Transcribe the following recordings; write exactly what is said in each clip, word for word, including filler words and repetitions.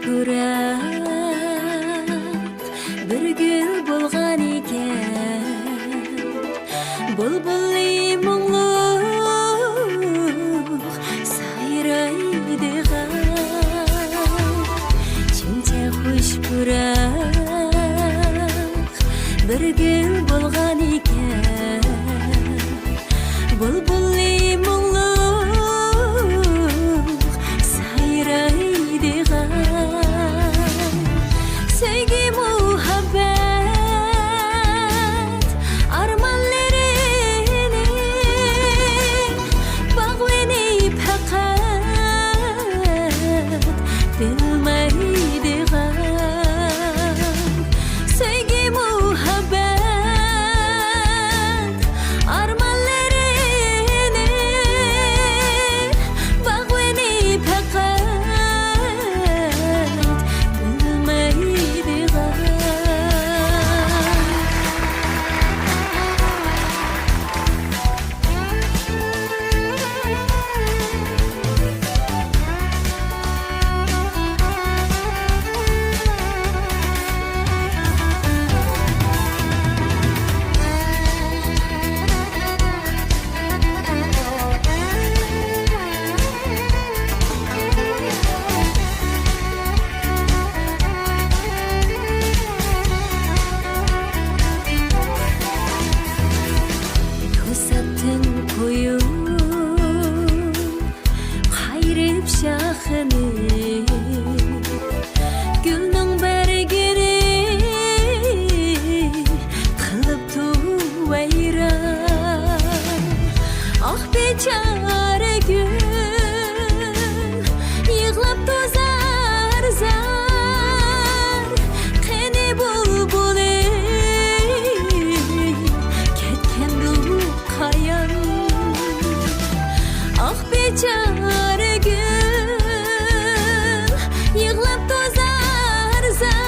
پۇراق بىر گۈل بولغانىكەن، بۇلبۇلى مۇڭلۇق سايرايدىغان، شۇنچە خۇش پۇراق بىر گۈل بولغانىكەن، بۇلبۇلى مۇڭلۇق سايرايدىغان، سۆيگۈ مۇھەببەت ئارمانلىرىنى باغۋېنى پەقەت بىلمەيدىغان، سۆيگۈ مۇھەببەت ئارمانلىرىنى باغۋېنى پەقەت بىلمەيدىغان. توساتتىن قويۇپ قايرىپ شاخىنى، گۈلنىڭ بەرگىنى قىلىپتۇ ۋەيران. ئاھ، بىچارە گۈل يىغلاپتۇ زار-زار. قېنى بۇلبۇلى كەتكەندۇ قايان؟ ئاھ، بىچارە گۈل يىغلاپتۇ زار-زار.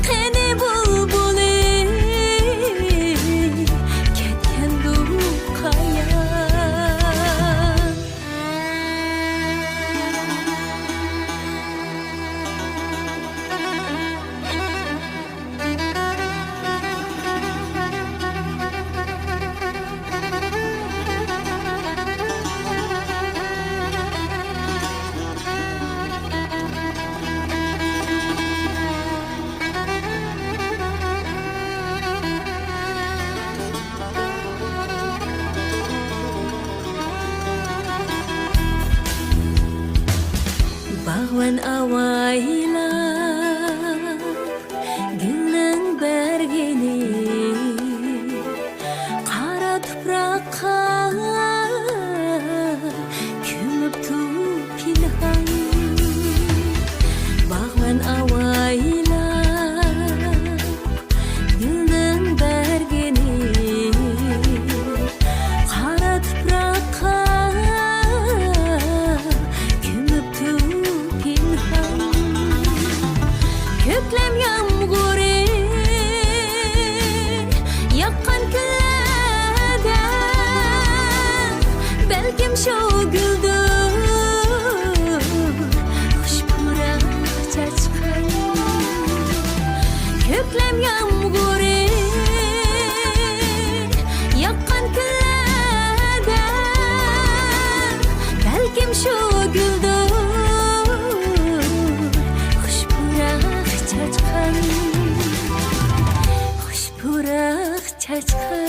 قېنى بۇلبۇلى كەتكەندۇ قايان؟ باغۋەن ئاۋايلاپ گۈلنىڭ بەرگىنى، قارا تۇپراققا كۆمۈپتۇ پىنھان. باغۋەن ئاۋايلاپ گۈلنىڭ بەرگىنى، قارا تۇپراققا كۆمۈپتۇ پىنھان. كۆكلەم يامغۇرى ياغقان كۈنلەردە بەلكىم شۇ گۈلدۇر خۇش پۇراق چاچقان. كۆكلەم يامغۇرى ياغقان كۈنلەردە بەلكىم شۇ گۈلدۇر خۇش پۇراق چاچقان، خۇش پۇراق چاچقان.